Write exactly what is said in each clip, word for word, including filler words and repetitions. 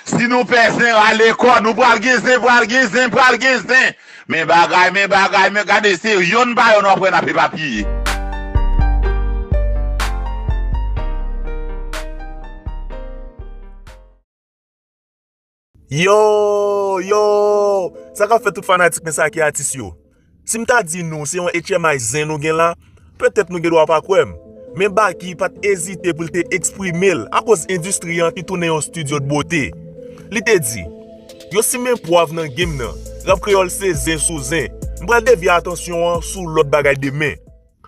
Si nou pè zen, rale kò nou, pral gen zen, pral gen zen, pral gen zen. Men bagay, men bagay, men gade, se yonn pa yonn w ap wè n ap epapiye. Yo, yo! Sa k ap fèt tout fanatik mwen sa ki atis yo? Si m ta di nou se yon H M I zen nou gen la, petèt nou gen dwa pa kwè m. Men Baky pa t ezite pou l te eksprime l akoz endistri an ki tounen yon estidyo de bote. Li te di, "Yo simen pwav nan game nan. Rap kreyòl se zen sou zen. M pral devye atansyon an sou lòt bagay demen."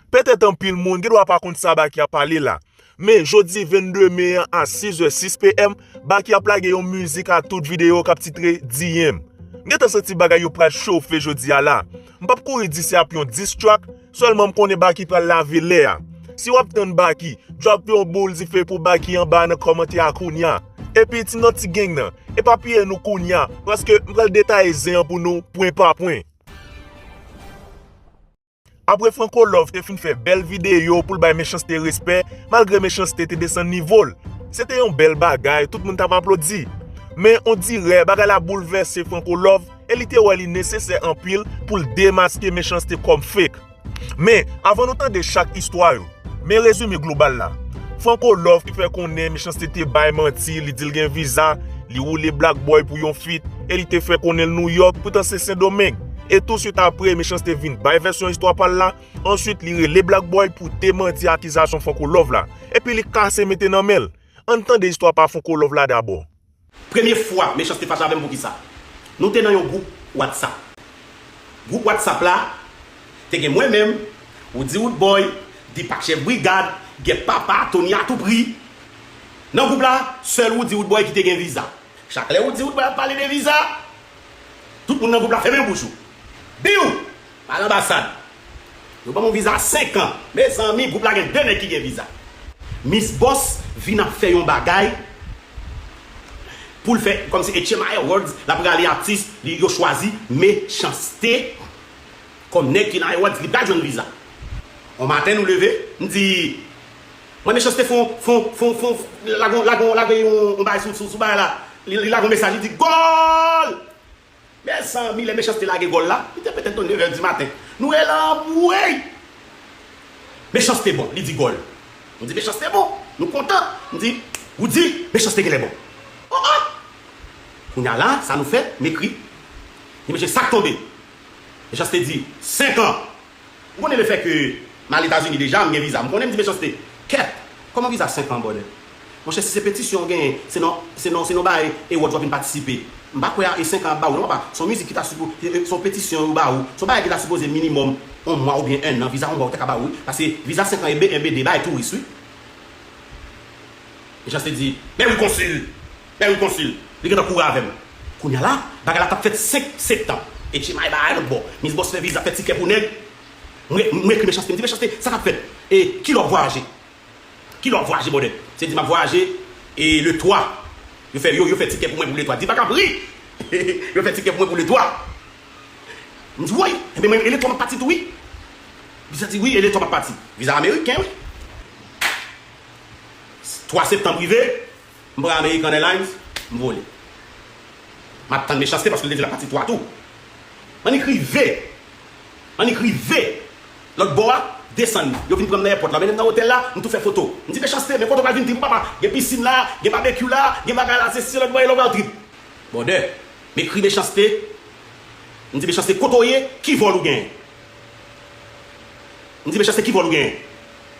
Petèt anpil moun gen dwa pa konn sa Baky ap pale la. Men jodi vennde me an a sis è sis P M, Baky ap lage yon mizik a tout videyo k ap titre D M. M gentan santi bagay yo pral chofe jodi a la. M p ap kouri di se ap yon diss track, sèlman m konnen Baky pral lave lè a. Si w ap tann Baky, drop yon boul dife pou Baky anba nan kòmantè a kounya. Epi Team Nòti Gang nan, epapiye nou kounya, paske m pral detaye zen an pou nou, pwen pa pwen. Apre Franco Love te fin fè bèl videyo pou l bay Mechanste respè, malgre Mechanste te desann nivo l. Se te yon bèl bagay, tout moun t ap aplodi. Men on dirè bagay la boulvèse Franco Love e li te wè li nesesè anpil pou l demaske Mechanste kòm fake. Men, avan nou tande chak istwa yo, men rezime global la. Franco Love ki fè konnen Mechanste te bay manti, li di l gen viza, li woule Black Boy pou yon feat, e li te fè konnen l Nouyòk, poutan se Sendomeng. E touswit apre, Mechanste vin bay vèsyon istwa pa l la, answit li rele Black Boy pou demanti akizasyon Franco Love la. Epi li kase mete nan men l. Ann tande istwa pa Franco Love la dabò. Premye fwa Mechanste fache avè m poukisa? Nou te nan yon gwoup WhatsApp. Gwoup WhatsApp la, te gen mwen menm, Woody Woodboy, Deepak Chef Brigad, Gèp Papa, Tony Atoupri. Nan gwoup la, sèl Woody Woodboy ki te gen viza. Chak lè Woody Woodboy ap pale de viza, tout moun nan gwoup la fèmen bouch ou. Biw! Pa al anbasad. Yo ban m yon viza senk an. Mezanmi, gwoup la gen de nèg ki gen viza. Miss Boss vin ap fè yon bagay pou l fè kòmsi H M I Awards, l ap rale atis, li, yo chwazi Mechanste kòm nèg ki nan Awards, li pral jwenn viza. On maten nou leve, m di, mwen Mechanste fon, fon, fon, fon, lage, lage, lage yon, yon bagay sou, sou, sou bagay la. Li, li lage yon mesaj, li di, "Gòl!" Mezanmi, lè Mechanste lage gòl la, li te petèt nan nevè di maten. Nou rele anmwey! Mechanste bon, li di gòl. Nou di Mechanste bon, nou kontan. M di, ou di, Mechanste genlè bon. Oh, oh! Kounya la, sa nou fè, m ekri. Li mete sa k tonbe. Mechanste di, senk an. M konnen lefètke m al Etazini deja, m gen viza. M konnen, m di Mechanste, kèt, kòman viza senk an, brother? Monchè, si se petisyon w genyen, se nan, se nan, se nan bagay awards w ap vin patisipe. M pa kwè e senk an ap ba ou non, papa. Se yon mizik ki ta sipo-, e, e, se yon petisyon yo ba ou. Se yon bagay ki ta sipoze minimòm yon mwa oubyen en an. Viza yon mwa ou ta ka ba ou, wi. Paske viza senk an e B, e B de, bagay touris, wi. Mechanste di, men wi konsil, men wi konsil. Li gentan kouri avè m. Kounya la, bagay la t ap fèt senk septanm. H M I bay lòt bò. Miss Boss fè viza, fè tikè pou nèg. Mwen, mwen ekri Mechanste, m di, Mechanste, sa k ap fèt? E kilè w ap vwayaje? Kilè w ap vwayaje, brother? Se di m ap vwayaje, e le twa. Yo fè, yo, yo fè tikè pou mwen pou le twa. Deepak ap ri! Yo fè tikè pou mwen pou le twa. M di, woy, enben mwen, e le twa m ap pati tou, wi. Li sa di, wi, e le twa m ap pati. Viza ameriken, wi. Twa septanm rive, m pran American Airlines, m vole. M ap tann Mechanste paske l te di l ap pati twa tou. Annik rive, annik rive lòt bò a, desann. Yo vin pran m nan èpòt la, mennen m nan otèl la, m tou fè foto. M di, Mechanste, men kote w pral vin di m, papa? Gen pisin la, gen babekyou la, gen bagay la, sesi, lòt bò, e lòt bò, trip. Brother, m ekri Mechanste. M di, Mechanste, kote w ye? Ki vòl ou genyen? M di, Mechanste, ki vòl ou genyen?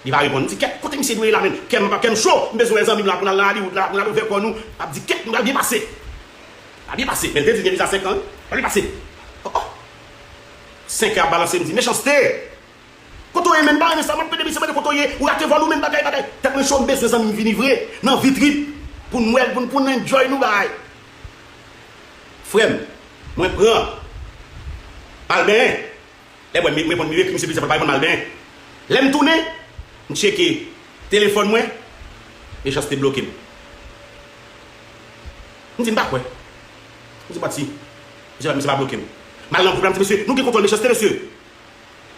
Li pa reponn. M di, kèt, kote misye dwe ye la menm? Kè m, kè m cho. M bezwen wè zanmi m la pou n al nan Hollywood la, pou n al ouvè kò nou. M ap di, kèt, nou pral byen pase. N a byen pase. Men l te di l gen viza senk an, wi. Pral byen pase. Oh, oh. Senk è ap balanse, m di, Mechanste! Kote w ye, menm? M pa renmen sa, m ap pede misye mande kote w ye. Ou rate vòl ou, menm bagay, bagay. Tèt mwen cho, m bezwen zanmi m vini vre. Nan vi trip. Pou n wè l, pou n, pou n enjoy nou bagay. Frè m, mwen pran. M al benyen. Lè m wè m reponn, m ekri misye plizyè fwa, l pa reponn, m al benyen. Lè m tounen, m tcheke telefòn mwen, Mechanste bloke m. M di, m pa kwè. M di, pati, misye pa, misye pa bloke m. M al nan gwoup la, m di, mesye, nou gen kontwòl Mechanste, mesye.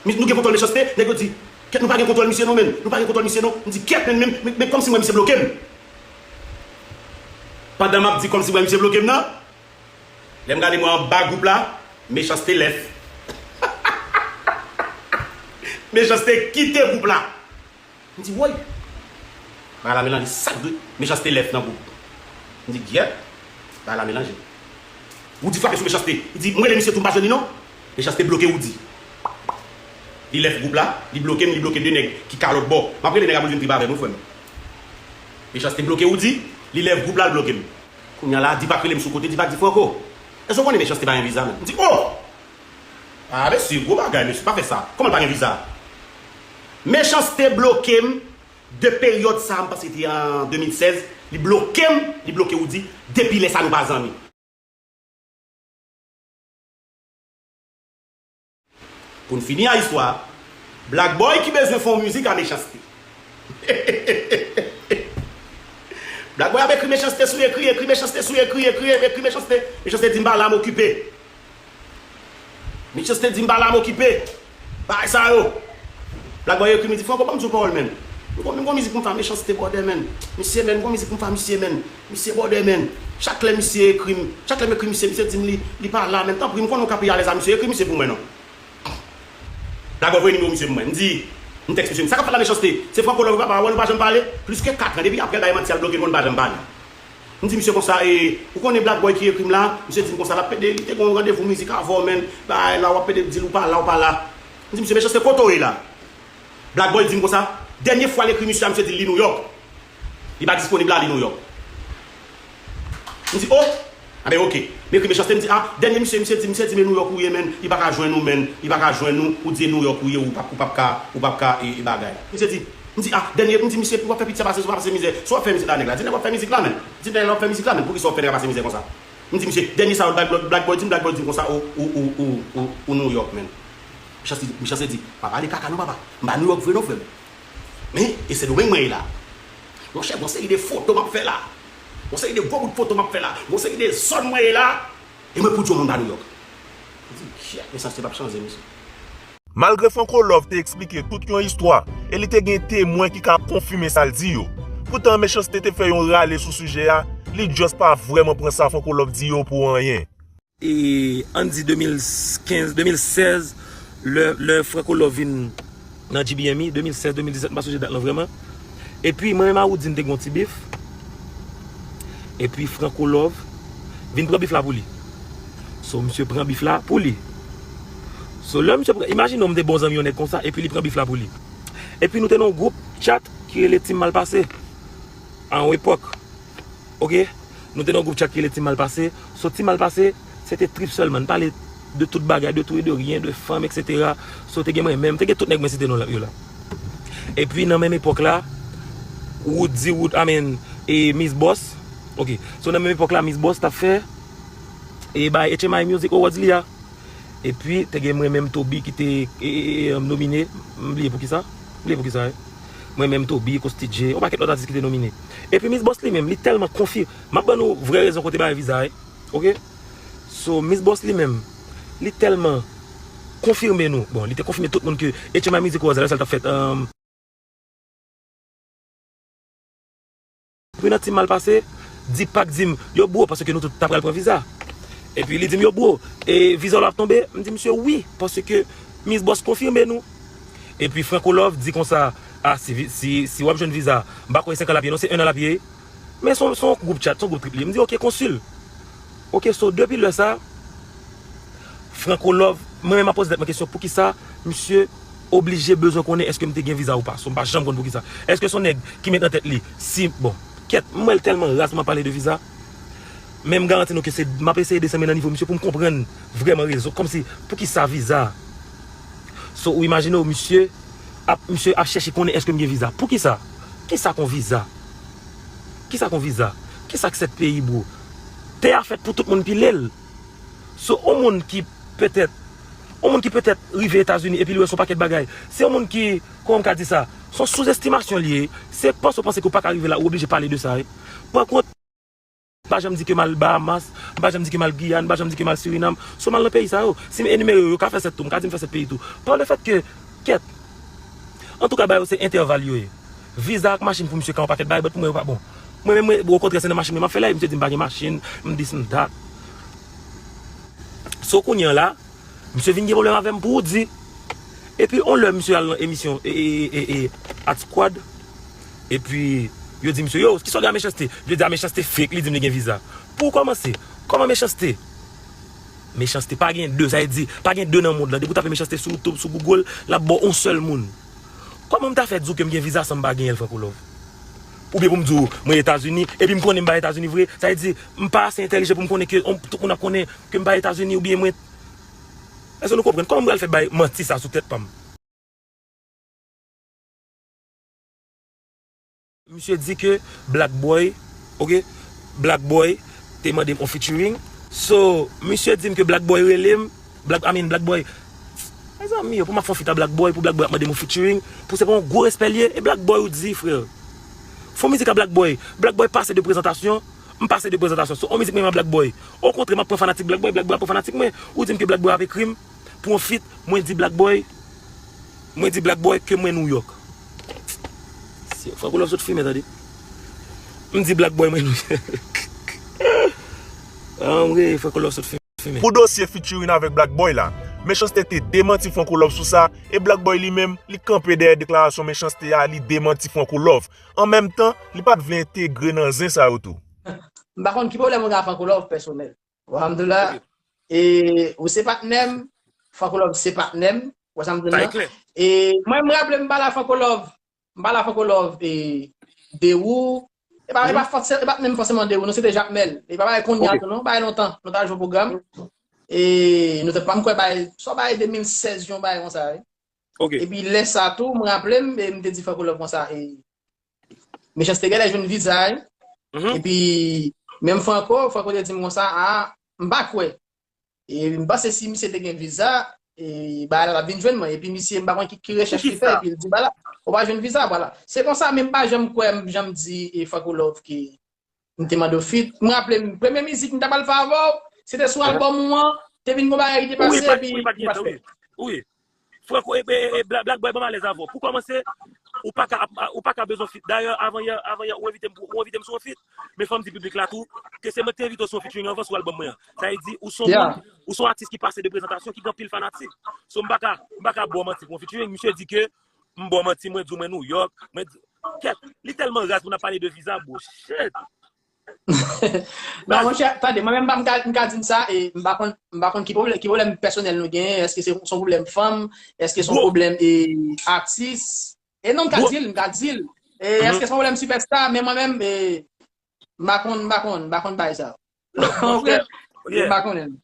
Mi-, nou gen kontwòl Mechanste, nèg yo di, kèt, nou pa gen kontwòl misye non, menn. Nou pa gen kontwòl misye non. M di, kèt, menn, menn, menn, menn, kòmsi m wè misye bloke m. Pandan m ap di kòmsi m wè misye bloke m nan, lè m gade mwen anba gwoup la, Mechanste lèf. Mechanste kite gwoup la. M di, woy! Bagay la melanje, sa k dwe? Mechanste lèf nan gwoup. M di, gyèt! Bagay la melanje. Woody frape sou Mechanste. Li di, m rele misye tou, m pa jwenn li non. Mechanste bloke Woody. Li lèf gwoup la, li bloke m, li bloke de nèg ki ka lòt bò. M ap rele nèg la pou l vin trip avè m, wi, frè m. Mechanste bloke Woody, li lèf gwoup la, l bloke m. Kounye a la, Deepak rele m sou kote, Deepak di, Franco, èske w konnen Mechanste pa gen viza, menm? M di, oh! Ah, mesye, gwo bagay, mesye, pa fè sa. Kòman l pa gen viza? Mechanste bloke m de peryòd sa, m panse te an de mil sèz, li bloke m, li bloke Woody, depi lè sa nou pa zanmi. Pou n fini a istwa, Black Boy ki bezwen fè yon mizik a Mechanste. Black Boy ap ekri Mechanste sou ekri, ekri Mechanste sou ekri, ekri, ekri Mechanste. Mechanste di m pa la, m okipe. Mechanste di m pa la, m okipe. Bagay sa yo. Black Boy ekri m, li di, Franco, ban m di w pawòl, menn. M gon, m gon mizik pou m fè a Mechanste, brother, menn. Misye, menn, m gon mizik pou m fè a misye, menn. Misye, brother, menn. Chak lè misye ekri m, chak lè m ekri misye, misye di m li, li pa la, menn. Tanpri, m konnen w ka peye alèz a misye, ekri misye pou mwen, non. Black Boy voye nimewo misye pou mwen. M di, m tèks misye, m di, sa k ap fèt la, Mechanste? Se Franco Love, papa, wè nou pa janm pale. Plis ke kat an, depi apre l bay manti, al bloke nou, nou pa janm pale. M di misye konsa, e, ou konnen Black Boy ki ekri m la? Misye di m konsa, l ap pede, li te gen yon randevou mizik avè w, menn. Bagay la, w ap pede di l ou pa la, ou pa la. M di misye, Mechanste, kote w ye la? Black Boy di m konsa, dènye fwa l ekri misye a, misye di l li Nouyòk. Li pa disponib la, li Nouyòk. M di, oh! Anben, oke. M ekri Mechanste, m di, ah, dènye misye, misye di, misye di, men Nouyòk ou ye, menn. Li pa ka jwenn ou, menn. Li pa ka jwenn ou, ou di Nouyòk ou ye, ou p ap, ou p ap ka, ou p ap ka, e, e bagay. Misye di, m di, ah, dènye, m di, misye, w ap fè piti a pase, w ap pase mizè. Sa w ap fè mizik la, nèg la? Di nèg w ap fè mizik la, menn. Di nèg la w ap fè mizik la, menn. Poukisa w ap fè nèg la pase mizè konsa? M di, misye, dènye sa, Black, Black, Black Boy di m, Black Boy di m konsa, ou, ou, ou, ou, ou, ou Nouyòk, menn. Mechanste, Mechanste di, pa pale kaka non, papa. M pa Nouyòk vre non, frè m. Men, e Sendomeng mwen ye la. Monchè, gon seri de foto m ap fè la. Gon seri de gwo bout foto m ap fè la. Gon seri de zòn mwen ye la. E mwen pou di yon moun pa Nouyòk. M di, kyèt, Mechanste p ap chanje, mesye. Malgre Franco Love te eksplike tout yon istwa, e li te gen temwen ki ka konfime sa l di yo. Poutan, Mechanste te fè yon rale sou sijè a, li just pa vrèman pran sa Franco Love di yo pou anyen. E, ann di de mil kenz, de mil sèz, lè, lè Franco Love vin nan G B M E, de mil sèz, de mil disèt, m pa sonje dat lan vrèman. Epi, mwen menm a Woodin te gen yon ti bif. Epi, Franco Love vin pran bif la pou li. So, misye pran bif la pou li. So, lè misye pran, imajine w, m te bon zanmi yon nèg konsa, epi li pran bif la pou li. Epi, nou te nan yon gwoup chat ki rele Team Malpase. A yon epòk, oke? Nou te nan yon gwoup chat ki rele Team Malpase. So, Team Malpase, se te trip sèlman. N pale de tout bagay, de tout e de ryen, de fanm, etsetera. So, te gen mwen menm, te gen tout nèg mwen site non yo la. Epi, nan menm epòk la, Woody, Wood, I mean, e Miss Boss. Oke. So, nan menm epòk la, Miss Boss t ap fè, e bay H M I Music Awards li a. Epi, te gen mwen menm Toby ki te, e, e, e, e, nomine. M bliye poukisa. M bliye poukisa, wi. Mwen menm Toby, Costi J, yon pakèt lòt atis ki te nomine. Epi Miss Boss li menm, li tèlman konfi-, m ap ban nou vrè rezon kote bagay viza a ye. Oke? So, Miss Boss li menm, li tèlman konfime nou. Bon, li te konfime tout moun ke H M I Music Awards la, sa l t ap fèt, um, Epi nan Team Malpase, Deepak di m, yo bro, paske nou tout ta pral pran viza. Epi li di m, yo bro, e viza w la ap tonbe? M di misye, wi, paske Miss Boss konfime nou. Epi Franco Love di konsa, a, si, vi-, si, si w ap jwenn viza, m pa kwè se senk an l ap ye, non, se en an l ap ye. Men se yon, se yon gwoup chat, se yon gwoup trip li ye. M di, oke, konsil. Oke, so, depi lè sa, Franco Love, mwen menm m ap poze tèt mwen kesyon, poukisa misye oblije bezwen konnen èske m te gen viza ou pa? So, m pa janm konn poukisa. Èske se yon nèg ki met nan tèt li, si, bon, kèt, m wè l tèlman raz, m ap pale de viza. Men m garanti nou ke se, m ap eseye desann men nan nivo misye pou m konprann vrèman rezon, kòmsi, poukisa viza? So, ou imajine w, misye ap, misye ap chèche konnen èske m gen viza. Poukisa? Kisa k yon viza? Kisa k yon viza? Kisa k sèt peyi, bro? Tè a fèt pou tout moun pile l. So, yon moun ki petèt, yon moun ki petèt rive Etazini epi li wè se yon pakèt bagay. Se yon moun ki, kòman m ka di sa? Se yon souzestimasyon li ye. Se panse w panse ke w pa ka rive la, ou oblije pale de sa, wi. Pankont, m pa janm di ke m al Bahamas, m pa janm di ke m al Giyàn, m pa janm di ke m al Sirinam. So, m al nan peyi sa yo. Si m enimere yo, yo ka fè sèt tou, m ka di m fè sèt peyi tou. Pa lefèt ke, kèt. Antouka, bagay yo se entèval yo ye. Viza ak machin pou misye ka yon pakèt bagay, but pou mwen yo pa bon. Mwen menm, mwen, okontrè, se nan machin mwen m ap fè live. Misye di m pa gen machin, m dis m dat. So, kounye a la, misye vin gen pwoblèm avè m pou w di. Epi, on lè, misye al nan emisyon, e, e, e, e, Art Squad. Epi, yo di misye, yo, kisa w gen a Mechanste? Yo di a Mechanste fake, li di m li gen viza. Pou w kòmanse, kòman Mechanste? Mechanste pa gen de, sa vle di, pa gen de nan mond lan. Depi w tape Mechanste sou YouTube, sou Google, l ap ba w on sèl moun. Kòman m ta fè di w ke m gen viza san m pa genyen l, Franco Love? Oubyen pou m di w, mwen Etazini, epi m konnen m pa Etazini vre, sa vle di, m pa ase entèlijan pou m konnen ke on, tout moun ap konnen ke m pa Etazini, oubyen mwen. Èske nou konprann? Kòman m pral fè bay manti sa sou tèt pa m? Misye di ke Black Boy, ok, Black Boy te mande m on featuring. So, misye di m ke Black Boy rele m, Black, I mean, Black Boy. Mezanmi, pou m ap fè on feat a Black Boy, pou Black Boy ap mande m on featuring, pou se pa yon gwo respè l ye, e Black Boy ou di, frè. Fè on mizik a Black Boy. Black Boy pase de prezantasyon, m pase de prezantasyon. So, on mizik mwen a Black Boy. Okontrè, m ap pran fanatik Black Boy, Black Boy ap pran fanatik mwen. Ou di m ke Black Boy ap ekri m pou on feat, mwen di Black Boy, mwen di Black Boy ke mwen Nouyòk. Si Franco Love sot fimen, tande. M di Black Boy mwen Nouyòk. Anmwey, Franco Love sot fimen. Pou dosye featuring avèk Black Boy la, Mechanste te demanti Franco Love sou sa, e Black Boy li menm, li kanpe dèyè deklarasyon Mechanste a, li demanti Franco Love. An menm tan, li pa t vle entegre nan zen sa yo tou. M pa konn ki pwoblèm ou gen ak Franco Love pèsonèl. Alhamdulillah. E ou se patnè m, Franco Love se patnè m. Ou wè sa m di la? E mwen, m raple m pale a Franco Love. M pale a Franco Love e de ou. E pa, e pa fòse-, e pa t menm fòseman de ou, non, se te Jakmèl. E pa bagay kounye a tou, non, bagay lontan. Nou ta jwe pwogram. E nou te pa m kwè bagay, swa bagay de mil sèz, yon bagay konsa, wi. Epi lè sa tou, m raple m, e m te di Franco Love konsa, e Mechanste genlè jwenn viza, wi. Epi, menm Franco, Franco te di m konsa, a, m pa kwè. E m panse si misye te gen viza, e bagay la t ap vin jwenn mwen. Epi misye, m pa konn ki, ki rechèch li fè, epi l di, bala, ou pa jwenn viza, vwala. Se konsa, men m pa janm kwè, m janm di, e Franco Love ki m te mande w feat. M raple m, premye mizik m t ap al fè avè w, se te sou albòm ou an, te vin gon bagay ki te pase, epi ou pa t fè. Wi. Franco, e, e, e, Black, Black Boy ban m alèz avè w. Pou kòmanse, ou pa ka, ou pa ka bezwen feat. Dayè, avan yè, avan yè, ou envite m, ou envite m sou yon feat. Men fò m di piblik la tou, ke se mwen ki te envite w sou yon featuring anvan sou albòm mwen an. Sa vle di, ou se yon moun, ou se yon atis ki pase de prezantasyon, ki gen anpil fanatik. So, m pa ka, m pa ka ba w manti pou yon featuring. Misye di ke m ba w manti, mwen di w mwen Nouyòk, mwen di, kèt, li tèlman raz pou n ap pale de viza, bro. Shit. Non, monchè, tande, mwen menm, m ka, m ka di n sa, e m pa konn, m pa konn ki pwoblèm, ki pwoblèm pèsonèl nou genyen, èske se, se yon pwoblèm fanm, èske se yon pwoblèm, e, atis, e non, m ka di l, m ka di l, e, èske se yon pwoblèm sipèsta, men mwen menm, e, m pa konn, m pa konn, m pa konn bagay sa. Ou konprann? M pa konnen.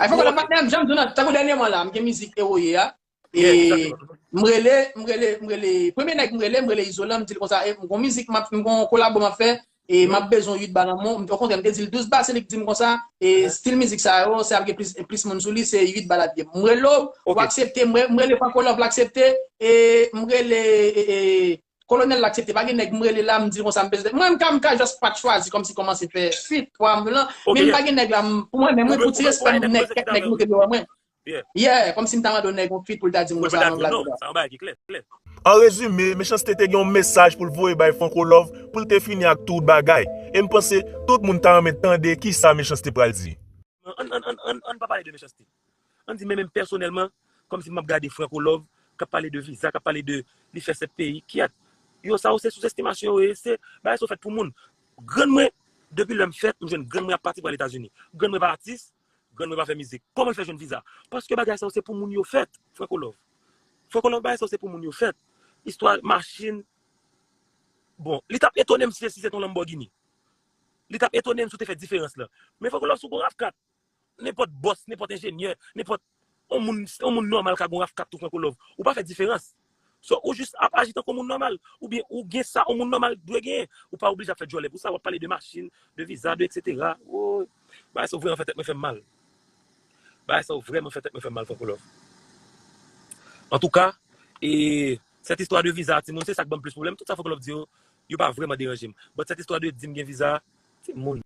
Ay, fòk w patnè m, jan m di w nan, tankou dènyèman la, m gen mizik Ewoye a, e m rele, m rele, m rele, premye nèg m rele, m rele Izolan, m di l konsa, e, m gon mizik, m ap, m gon kolabo m ap fè, e m ap bezwen uit ba nan men w. Okontrè, m te di l douz ba, se li k di m konsa, e stil mizik sa yo, se ap gen plis, plis moun sou li, se uit ba l ap ye. M rele w, ou aksepte, m re-, m rele Franco Love, l aksepte, e m rele, e, e, Kolonèl la aksepte, pa gen nèg m rele la, m di l konsa, m bezwen. Mwen, m ka, m ka just pa t chwazi kòmsi kòmanse fè feat, pwogram lan. Men m pa gen nèg la, m, pou mwen, men mwen, pou ti respè m, nèg, kèk nèg moute devan mwen. Yeah, kòmsi m ta mande yon nèg yon feat pou l ta di m konsa, non, blablabla. An rezime, Mechanste te gen yon mesaj pou l voye bay Franco Love, pou l te fini ak tout bagay. E m panse, tout moun ta renmen tande kisa Mechanste pral di. Ann, ann, ann, ann, ann pa pale de Mechanste. Ann di, men menm pèsonèlman, kòmsi m ap gade Franco Love, k ap pale de viza, k ap pale de li fè sèt peyi, kiyèt. Yo, sa yo se souzestimasyon yo ye, se bagay sa yo fèt pou moun. Grann mwen, depi lè m fèt, m jwenn grann mwen ap pati pral Etazini. Grann mwen pa atis, grann mwen pa fè mizik. Kòman l fè jwenn viza? Paske bagay sa yo se pou moun yo fèt, Franco Love. Franco Love, bagay sa yo se pou moun yo fèt. Istwa machin, bon, li t ap etone m si se, si se t on Lamborghini. Li t ap etone m si w te fè diferans lan. Men Franco Love, si w gon RAV kat, nenpòt bòs, nenpòt enjenyè, nenpòt on moun, on moun nòmal ka gon RAV kat tou, Franco Love. Ou pa fè diferans. So, ou jis ap aji tankou on moun nòmal. Oubyen ou gen sa on moun nòmal dwe genyen. Ou pa oblije ap fè djòlè pou sa, w ap pale de machin, de viza, de etsetera. Woy. Bagay sa yo vrèman fè tèt mwen fè m mal. Bagay sa yo vrèman fè tèt mwen fè m mal, Franco Love. Antouka, e, sèt istwa de viza a timoun, se sa k ban m plis pwoblèm. Tout sa Franco Love di yo, yo pa vrèman deranje m. But sèt istwa de di m gen viza, timoun.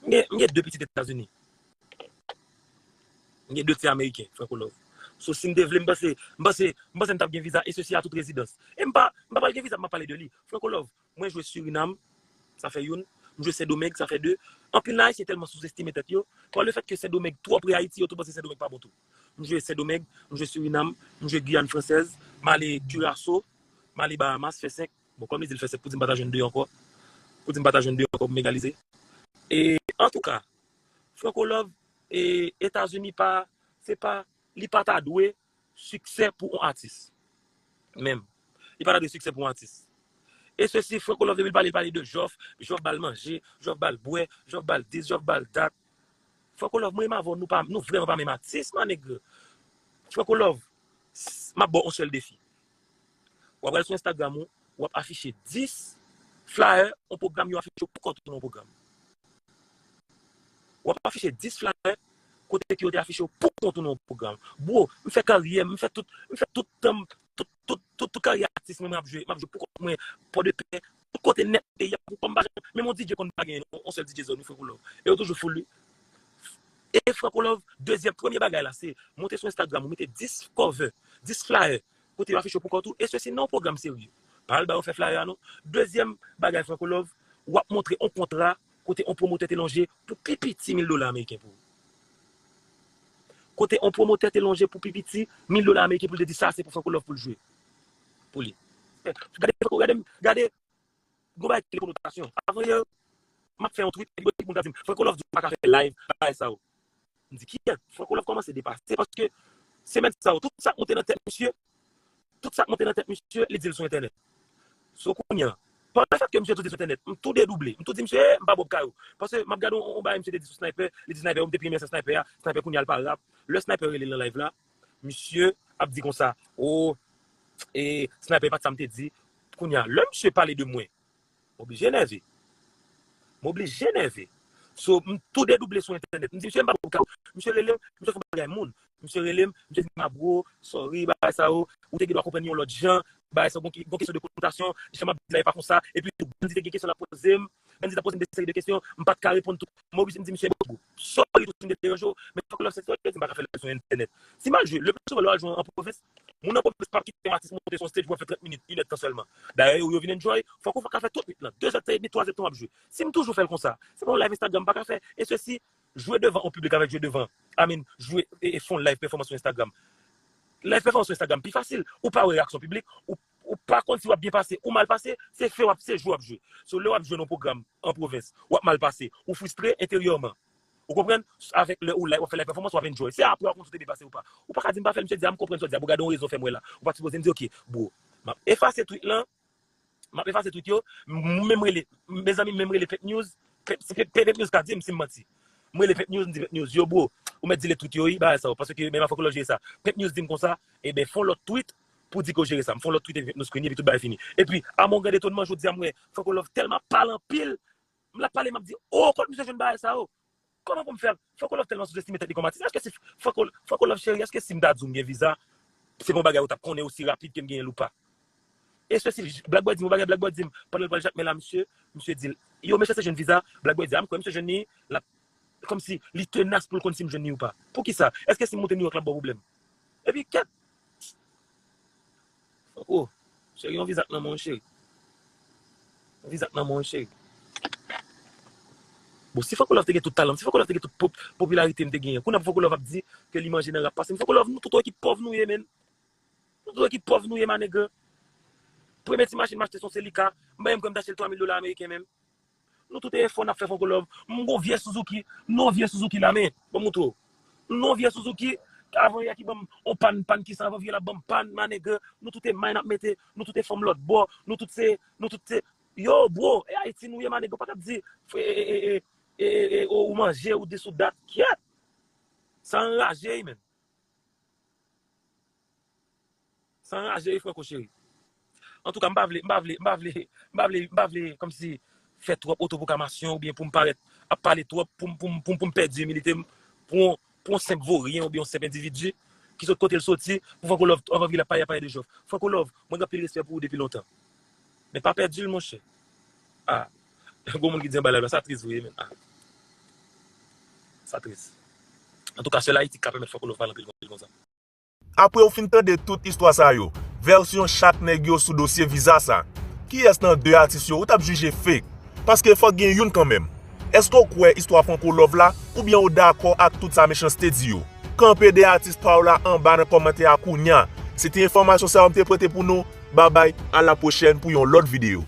M gen, m gen de pitit Etazini. M gen de ti Ameriken, Franco Love. So, si m te vle, m panse, m panse, m panse m t ap gen viza, e sesi a tout rezidans. E m pa, m pa pral gen viza, m ap pale de li. Franco Love, mwen jwe Surinam, sa fè youn. m jwe Sendomeng, sa fè de. Anpil nan Ayisyen tèlman souzestime tèt yo, pa lefètke Sendomeng twò pre Ayiti, yo tou panse Sendomeng pa bon tou. M jwe Sendomeng, m jwe Sirinam, m jwe Giyàn Fransèz, m ale Kiraso, m ale Bahamas, fè senk. Bon, kòm li di l fè senk, pou di m pa ta jwenn de ankò. Pou di m pa ta jwenn de ankò pou m egalize. E, antouka, Franco Love, e, Etazini pa, se pa, li pa ta dwe siksè pou yon atis. Menm. Li pa ta dwe siksè pou yon atis. E sesi, Franco Love, depi l pale, li pale de Jòf, Jòf ba l manje, Jòf ba l bwè, Jòf ba l dis, Jòf ba l dat. Franco Love, mwen menm avè w, nou pa, nou vrèman pa menm atis, ma nèg. Franco Love, s- m ap ba w yon sèl defi. W ap al sou Instagram ou, w ap afiche dis flyer, yon pwogram yo afiche w poukont ou nan yon pwogram. W ap afiche dis flyer, kote ke yo te afiche w poukont ou nan yon pwogram. Bro, m fè karyè m, m fè tout, m fè tout tan m, tout, tout, tout, tout karyè atis mwen, mwen ap jwe, m ap jwe poukont mwen, Pòdepè, tout kote nèt peyi a, poukont m pa janm, menm yon D J konn pa genyen, yon, yon sèl D J zòn, wi, Franco Love. E yo toujou full, wi. E Franco Love, dezyèm, premye bagay la, se monte sou Instagram, ou mete dis cover, dis flyer, kote yo afiche w poukont ou, e sesi nan yon pwogram serye. Pa al ba yo fè flyer a non. Dezyèm bagay, Franco Love, w ap montre yon kontra kote yon pwomotè te lonje pou pi piti mil dola ameriken pou ou. Kote yon pwomotè te lonje pou pi piti mil dola ameriken pou l te di sa se pou Franco Love pou l jwe. Pou li. Gade, Franco, gade, gade, gon bagay ki rele konotasyon. Avan yè, m ap fè yon tweet, epi gon moun ta di m, Franco Love di w pa ka fè live, bagay sa yo. M di, kiyès? Franco Love kòmanse depase, paske semèn sa yo, tout sa k monte nan tèt misye, tout sa k monte nan tèt misye, li di l sou entènèt. So kounye a, pa lefètke misye tou di sou entènèt, m tou dedouble, m tou di misye, "Eh, m pa Bob Kayou." Paske m ap gade yon, yon bagay misye te di sou Sniper, li di Sniper, yo, m te pi renmen Sniper a, Sniper kounye a l pa rap. Lè Sniper rele l nan live la, misye ap di konsa, "Oh, e Sniper pa t sa m te di." Kounye a, lè misye pale de mwen, m oblije nève. M oblije nève. So, m tou dedouble sou entènèt. M di, "Misye, m pa pou ka." Misye rele m, misye fè bagay moun. Misye rele m, misye di m, "Ah, bro, sorry, bagay sa yo. Ou te gen dwa konprann yon lòt jan. Bagay sa yo, gon ki- gon kesyon de konotasyon. Jan m ap di la, e pa konsa." Epi tou, Bandi te gen kesyon l ap poze m. Bandi t ap poze m de seri de kesyon. M pa t ka reponn tout. M oblije m di, "Misye, bro, sorry, tout si m te deranje w. Men fòk lè w se sou entènèt, m pa ka fè l sou entènèt." Si m al jwe, le pli souvan lè w al jwe an pwovens, moun nan pwovens p ap kite yon atis monte sou yon stage pou fè trant minit, inèdtan sèlman. Dayè, yo, yo vin enjoy, fòk ou ka fè trant minit lan, de zè, de zè edmi, twa zè tan w ap jwe. Si m toujou fè l konsa, se pa yon live Instagram m pa ka fè. E sesi, jwe devan yon piblik avèk jwe devan, I mean, jwe e, e fè yon live pèfòmans sou Instagram. Live pèfòmans sou Instagram pi fasil. Ou pa wè reyaksyon piblik, ou, ou pa konn si w ap byen pase ou mal pase, se fè w ap, se jwe w ap jwe. So, lè w ap jwe nan yon pwogram an pwovens, w ap mal pase, ou fristre enteryèman. Ou konprann? Avèk lè ou live, w ap fè live pèfòmans, w ap enjoy. Se apre w ap konn si w te byen pase ou pa. Ou pa ka di m pa fè l, misye di a m konprann sa w di a, bro, gade yon rezon fè m wè la. Ou pa t sipoze m di, "Ok, bro, m ap efase tweet lan, m ap efase tweet yo, m menm rele, mezanmi, m menm rele Pep News, Pep, si Pep, Pep News ka di m si m manti. M rele Pep News, m di Pep News, yo, bro, ou mèt delete tweet yo, wi, bagay sa yo, paske menm afè ke lòt jere sa. Pep News di m konsa, e ben, fè yon lòt tweet pou di ke w jere sa. M fè yon lòt tweet epi Pep News screen, epi tout bagay fini. Epi, a mon grand etonman, jodi a m wè Franco Love tèlman pale anpil, m la pale, m ap di, "Oh, kot misye jwenn bagay sa yo?" Kòman pou m fè? Franco Love tèlman souzestime tèt li kòm atis. Èske si Franco, Franco Love cheri, èske si m ta di w m gen viza, se pa yon bagay ou t ap konnen osi rapid ke m genyen l ou pa? E sesi, Black Boy di m yon bagay, Black Boy di m, pandan l pral Jakmèl la, misye, misye di l, "Yo, mesye se jwenn viza." Black Boy di, "A, m kwè misye jwenn li, l ap, kòmsi li tenas pou l konn si m jwenn li ou pa." Poukisa? Èske si m monte Nouyòk, l ap ba w pwoblèm? Epi kèt. Franco, cheri, yon viza k nan men w, cheri. Yon viza k nan men w, cheri. Bon, si Franco Love te gen tout talan m, si Franco Love te gen tout pop, popilarite m te genyen, kounye a pou Franco Love ap di ke li manje nan rap pase m. Franco Love, nou tout yon ekip pòv nou ye, menn. Nou tout yon ekip pòv nou ye, ma nèg. Premye ti machin m achte se yon Celica, m pa menm kwè m t achte l twa mil dola ameriken menm. Nou tout e efò n ap fè Franco Love. M gon vye Suzuki, m nan yon vye Suzuki la, men, ban m montre w. M nan yon vye Suzuki, avan yè ki ban m on pàn, pàn ki san, avan yè la ban m pàn, ma nèg, nou tout e may n ap mete, nou tout e fanm lòt bò, nou tout se, nou tout se, yo, bro, e Ayiti nou ye, ma nèg, ou pa t ap di, e, e, e, e, e, e, ou manje, ou dis ou dat, kyèt. Sa anraje, wi, menn. Sa anraje, wi, Franco cheri. Antouka, m pa vle, m pa vle, m pa vle, m pa vle, m pa vle kòmsi fè twòp otopwoklamasyon oubyen pou m parèt ap pale twòp, pou m, pou m, pou m, pou m pèdi imilite m pou yon, pou yon senp voryen oubyen yon senp endividi ki sot kote l soti, pou Franco Love, anvan vye l ap pale, ap pale de Jòf. Franco Love, mwen gen anpil respè pou ou depi lontan. Men pa pèdi l, monchè. Ah, gon moun ki di anba live la, sa tris vre, men. Ah. Sa tris. Antouka, sèl Ayiti k ka pèmèt Franco Love pale anpil, anpil konsa. Apre w fin tande tout istwa sa yo, vèsyon chak nèg yo sou dosye viza sa, kiyès nan de atis yo ou t ap jije fake? Paske fòk gen youn kanmenm. Èske w kwè istwa Franco Love la, oubyen w dakò ak tout sa Mechanste di yo? Kanpe dèyè atis pa w la anba nan kòmantè a kounya. Se te enfòmasyon sa yo m te pote pou nou. Babay, a la pwochèn pou yon lòt videyo.